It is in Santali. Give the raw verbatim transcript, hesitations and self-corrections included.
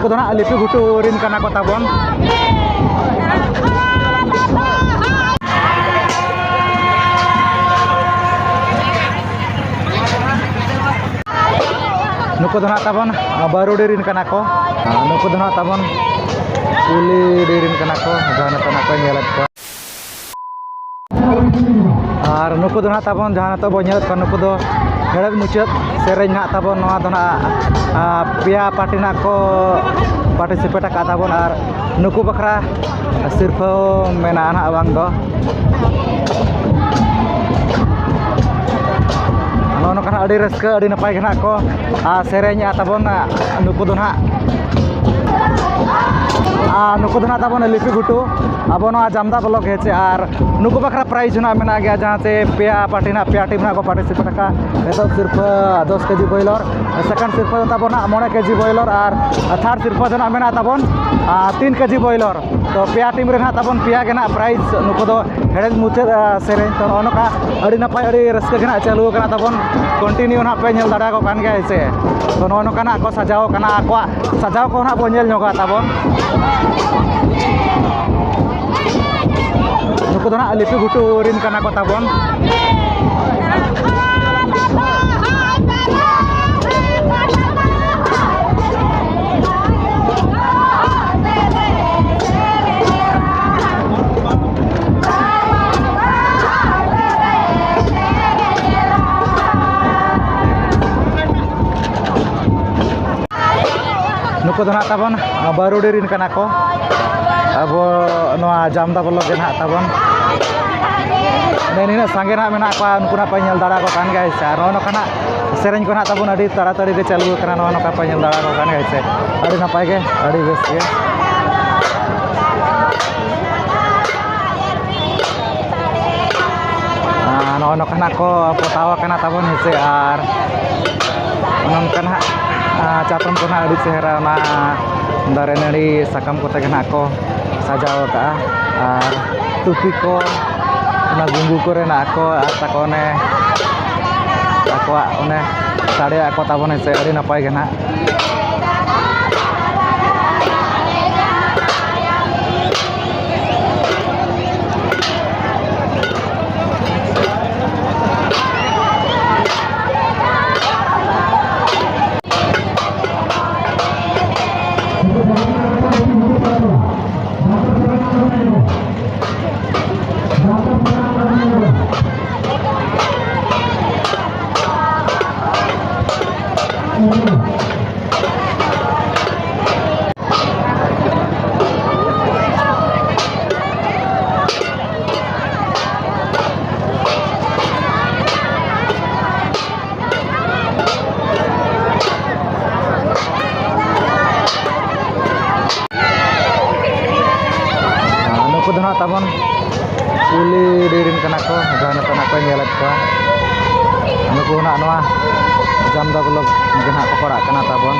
ᱫᱚ ᱱᱟᱦᱟᱜ ᱞᱤᱯᱤ ᱜᱷᱩᱴᱩ ᱨᱮᱱ ᱠᱟᱱᱟ ᱠᱚ ᱛᱟᱵᱚᱱ᱾ ᱱᱩᱠᱩ ᱫᱚ ᱱᱟᱦᱟᱜ ᱛᱟᱵᱚᱱ ᱵᱟᱨᱩᱰᱤ ᱨᱮᱱ ᱠᱟᱱᱟ ᱠᱚ᱾ ᱟᱨ ᱱᱩᱠᱩ ᱫᱚ ᱱᱟᱦᱟᱜ ᱛᱟᱵᱚᱱ ᱠᱩᱞᱤᱰᱤ ᱨᱮᱱ ᱠᱟᱱᱟ ᱠᱚ, ᱡᱟᱦᱟᱸ ᱱᱤᱛᱚᱜ ᱱᱟᱦᱟᱜ ᱠᱚ ᱧᱮᱞᱮᱫ ᱠᱚᱣᱟ᱾ ᱟᱨ ᱱᱩᱠᱩ ᱫᱚ ᱱᱟᱦᱟᱜ ᱛᱟᱵᱚᱱ, ᱡᱟᱦᱟᱸ ᱱᱤᱛᱚᱜ ᱵᱚᱱ ᱧᱮᱞᱮᱫ ᱠᱚᱣᱟ, ᱱᱩᱠᱩ ᱫᱚ ᱦᱮᱲᱦᱮᱫ ᱢᱩᱪᱟᱹᱫ ᱥᱮᱨᱮᱧ ᱱᱟᱦᱟᱜ ᱛᱟᱵᱚᱱ᱾ ᱱᱚᱣᱟ ᱫᱚ ᱱᱟᱦᱟᱜ, ᱟ, ᱯᱮᱭᱟ ᱯᱟᱨᱴᱤ ᱱᱟᱦᱟᱜ ᱠᱚ ᱯᱟᱨᱴᱤᱥᱤᱯᱮᱴ ᱟᱠᱟᱫ ᱛᱟᱵᱚᱱ᱾ ᱟᱨ ᱱᱩᱠᱩ ᱵᱟᱠᱷᱨᱟ ᱥᱤᱨᱯᱷᱟᱹ ᱢᱮᱱᱟᱜᱼᱟ ᱱᱟᱦᱟᱜ ᱵᱟᱝ ᱫᱚ᱾ ᱱᱚᱜᱼᱚ ᱱᱚᱝᱠᱟ ᱱᱟᱦᱟᱜ ᱟᱹᱰᱤ ᱨᱟᱹᱥᱠᱟᱹ, ᱟᱹᱰᱤ ᱱᱟᱯᱟᱭ ᱜᱮ ᱱᱟᱦᱟᱜ ᱠᱚ, ᱟ, ᱥᱮᱨᱮᱧᱮᱜᱼᱟ ᱛᱟᱵᱚᱱ, ᱟ, ᱱᱩᱠᱩ ᱫᱚ ᱱᱟᱦᱟᱜ᱾ ᱟᱨ ᱱᱩᱠᱩ ᱫᱚ ᱱᱟᱦᱟᱜ ᱛᱟᱵᱚᱱ ᱞᱤᱯᱤ ᱜᱷᱩᱴᱩ, ᱟᱵᱚ ᱱᱚᱣᱟ ᱡᱟᱢᱫᱟ ᱵᱞᱚᱠ ᱦᱮᱸ ᱪᱮ᱾ ᱟᱨ ᱱᱩᱠᱩ ᱵᱟᱠᱷᱨᱟ ᱯᱨᱟᱭᱤᱡᱽ ᱦᱚᱸ ᱱᱟᱦᱟᱜ ᱢᱮᱱᱟᱜ ᱜᱮᱭᱟ, ᱡᱟᱦᱟᱸ ᱪᱮ ᱯᱮᱭᱟ ᱯᱟᱨᱴᱤ ᱱᱟᱦᱟᱜ, ᱯᱮᱭᱟ ᱴᱤᱢ ᱱᱟᱦᱟᱜ ᱠᱚ ᱯᱟᱨᱴᱤᱥᱤᱯᱮᱴ ᱟᱠᱟᱫᱼᱟ᱾ ᱮᱛᱚᱦᱚᱵ ᱥᱤᱨᱯᱷᱟᱹ ᱫᱚᱥ ᱠᱮᱡᱤ ᱵᱚᱭᱞᱚᱨ, ᱥᱮᱠᱮᱱᱰ ᱥᱤᱨᱯᱷᱟᱹ ᱫᱚ ᱛᱟᱵᱚᱱ ᱱᱟᱦᱟᱜ ᱢᱚᱬᱮ ᱠᱮᱡᱤ ᱵᱚᱭᱞᱚᱨ, ᱟᱨ ᱛᱷᱟᱨᱰ ᱥᱤᱨᱯᱷᱟᱹ ᱫᱚ ᱱᱟᱦᱟᱜ ᱢᱮᱱᱟᱜ ᱛᱟᱵᱚᱱ, ᱟᱨ, ᱛᱤᱱ ᱠᱮᱡᱤ ᱵᱚᱭᱞᱚᱨ᱾ ᱛᱚ ᱯᱮᱭᱟ ᱴᱤᱢ ᱨᱮ ᱱᱟᱦᱟᱜ ᱛᱟᱵᱚᱱ ᱯᱮᱭᱟ ᱜᱮ ᱱᱟᱦᱟᱜ ᱯᱨᱟᱭᱤᱡᱽ᱾ ᱱᱩᱠᱩ ᱫᱚ ᱦᱮᱲᱦᱮᱫ ᱢᱩᱪᱟᱹᱫ, ᱟ, ᱥᱮᱨᱮᱧ᱾ ᱛᱚ ᱱᱚᱜᱼᱚ ᱱᱚᱝᱠᱟ ᱟᱹᱰᱤ ᱱᱟᱯᱟᱭ, ᱟᱹᱰᱤ ᱨᱟᱹᱥᱠᱟᱹ ᱜᱮ ᱱᱟᱦᱟᱜ ᱪᱟᱹᱞᱩ ᱟᱠᱟᱱᱟ ᱛᱟᱵᱚᱱ, ᱠᱚᱱᱴᱤᱱᱤᱭᱩ ᱱᱟᱦᱟᱜ ᱯᱮ ᱧᱮᱞ ᱫᱟᱲᱮᱭᱟᱠᱚ ᱠᱟᱱ ᱜᱮᱭᱟ ᱦᱮᱸ ᱥᱮ᱾ ᱛᱚ ᱱᱚᱜᱼᱚ ᱱᱚᱝᱠᱟ ᱱᱟᱦᱟᱜ ᱠᱚ ᱥᱟᱡᱟᱣ ᱠᱟᱱᱟ, ᱟᱠᱚᱣᱟᱜ ᱥᱟᱡᱟᱣ ᱠᱚ ᱱᱟᱦᱟᱜ ᱵᱚᱱ ᱧᱮᱞ ᱧᱚᱜᱟ ᱛᱟᱵᱚᱱ᱾ ᱱᱩᱠᱩ ᱫᱚ ᱱᱟᱦᱟᱜ ᱞᱤᱯᱤ ᱜᱷᱩᱴᱩ ᱨᱮᱱ ᱠᱟᱱᱟ ᱠᱚ ᱛᱟᱵᱚᱱ᱾ ᱱᱩᱠᱩ ᱫᱚ ᱱᱟᱦᱟᱜ ᱛᱟᱵᱚᱱ ᱵᱟᱹᱨᱩᱰᱤ ᱨᱮᱱ ᱠᱟᱱᱟ ᱠᱚ᱾ ᱟᱵᱚ ᱱᱚᱣᱟ ᱡᱟᱢᱫᱟ ᱵᱞᱚᱠ ᱜᱮ ᱱᱟᱦᱟᱜ ᱛᱟᱵᱚᱱ᱾ ᱱᱮ ᱱᱤᱱᱟᱹᱜ ᱥᱟᱸᱜᱮ ᱱᱟᱦᱟᱜ ᱢᱮᱱᱟᱜ ᱠᱚᱣᱟ, ᱩᱱᱠᱩ ᱱᱟᱦᱟᱜ ᱯᱮ ᱧᱮᱞ ᱫᱟᱲᱮ ᱟᱠᱚ ᱠᱟᱱ ᱜᱮᱭᱟ ᱥᱮ᱾ ᱟᱨ ᱱᱚᱜᱼᱚ ᱱᱚᱝᱠᱟ ᱱᱟᱦᱟᱜ ᱥᱮᱨᱮᱧ ᱠᱚ ᱱᱟᱦᱟᱜ ᱛᱟᱵᱚᱱ ᱟᱹᱰᱤ ᱛᱟᱲᱟᱛᱟᱲᱤ ᱜᱮ ᱪᱟᱹᱞᱩ ᱟᱠᱟᱱᱟ, ᱱᱚᱜᱼᱚ ᱱᱚᱝᱠᱟ ᱯᱮ ᱧᱮᱞ ᱫᱟᱲᱮ ᱟᱠᱚ ᱠᱟᱱ ᱜᱮᱭᱟ ᱥᱮ᱾ ᱟᱹᱰᱤ ᱱᱟᱯᱟᱭ ᱜᱮ, ᱟᱹᱰᱤ ᱵᱮᱥ ᱜᱮ᱾ ᱟᱨ ᱱᱚᱜᱼᱚ ᱱᱚᱝᱠᱟ ᱱᱟᱜ ᱠᱚ ᱯᱚᱛᱟᱣ ᱟᱠᱟᱱᱟ ᱛᱟᱵᱚᱱ ᱦᱮᱸᱥᱮ᱾ ᱟᱨ ᱱᱚᱝᱠᱟ ᱱᱟᱜ, ᱟᱨ ᱪᱟᱛᱚᱢ ᱠᱚ ᱱᱟᱜ ᱟᱹᱰᱤ ᱪᱮᱦᱨᱟ ᱚᱱᱟ ᱫᱟᱨᱮ ᱱᱟᱹᱲᱤ ᱥᱟᱠᱟᱢ ᱠᱚᱛᱮ ᱜᱮ ᱱᱟᱜ ᱠᱚ ᱥᱟᱡᱟᱣ ᱟᱠᱟᱜᱼᱟ᱾ ᱟᱨ ᱴᱩᱯᱤ ᱠᱚ, ᱚᱱᱟ ᱜᱩᱸᱜᱩ ᱠᱚᱨᱮᱱᱟᱜ ᱠᱚ, ᱟᱨ ᱛᱟᱠᱚ ᱚᱱᱮ ᱟᱠᱚᱣᱟᱜ ᱚᱱᱮ ᱥᱟᱲᱮᱭᱟᱜ ᱠᱚ ᱛᱟᱵᱚᱱ ᱦᱮᱸᱥᱮ, ᱟᱹᱰᱤ ᱱᱟᱯᱟᱭ ᱜᱮ ᱱᱟᱜ᱾ ᱱᱩᱠᱩ ᱫᱚ ᱱᱟᱦᱟᱜ ᱛᱟᱵᱚᱱ ᱠᱩᱞᱤᱰᱤ ᱨᱮᱱ ᱠᱟᱱᱟ ᱠᱚ, ᱡᱟᱦᱟᱸ ᱱᱤᱛᱚᱜ ᱱᱟᱦᱟᱜ ᱠᱚ ᱧᱮᱞᱮᱫ ᱠᱚᱣᱟ᱾ ᱱᱩᱠᱩ ᱱᱟᱦᱟᱜ ᱱᱚᱣᱟ ᱡᱟᱢᱫᱟ ᱵᱞᱚᱠ ᱜᱮ ᱱᱟᱦᱟᱜ ᱠᱚ ᱯᱟᱲᱟᱜ ᱠᱟᱱᱟ ᱛᱟᱵᱚᱱ᱾